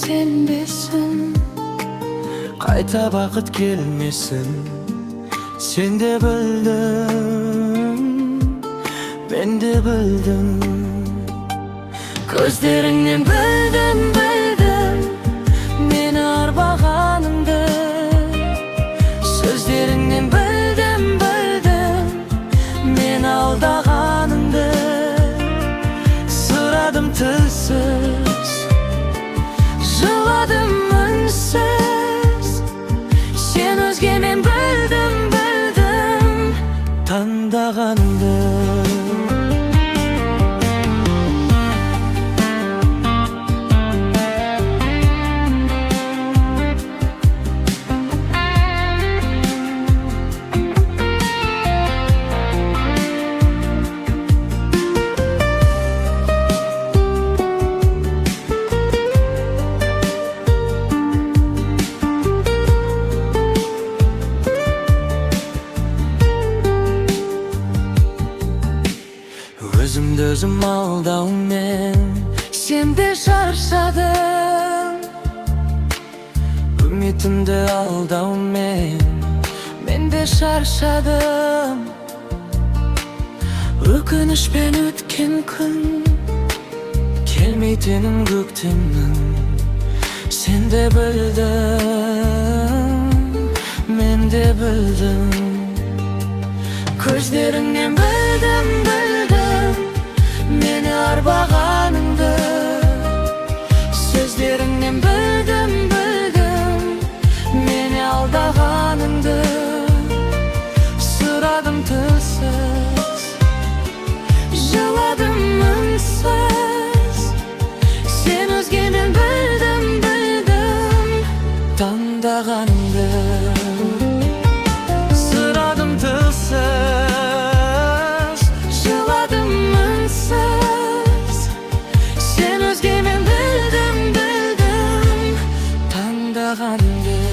Сенбесін, Қайта бақыт келмесін. Сен де білдің, мен де білдім. Көздеріңнен білдім, білдім мені арбағаныңды. Сөздеріңнен білдім, білдім мені алдағаныңды. Сұрадым тілсіз, жыладым үнсіз. Сен өзгемен, білдім, білдім таңдағанды. Өзімді өзім алдаумен Сен де шаршадың, үмітімді алдаумен. Мен де шаршадым. Өкінішпен өткен күн, келмейтінін көктемнің. Сен де білдің, мен де білдім. Көздеріңнен білдім, білдім мені арбағаныңды. Сөздеріңнен білдім, білдім мені алдағаныңды. Сұрадым тілсіз, жыладым үнсіз. Сен өзгемен, білдім, білдім Таңдағанды. Сұрадым тілсіз, жыладым үнсіз. Сен өзгемен, білдім, білдім таңдағанды.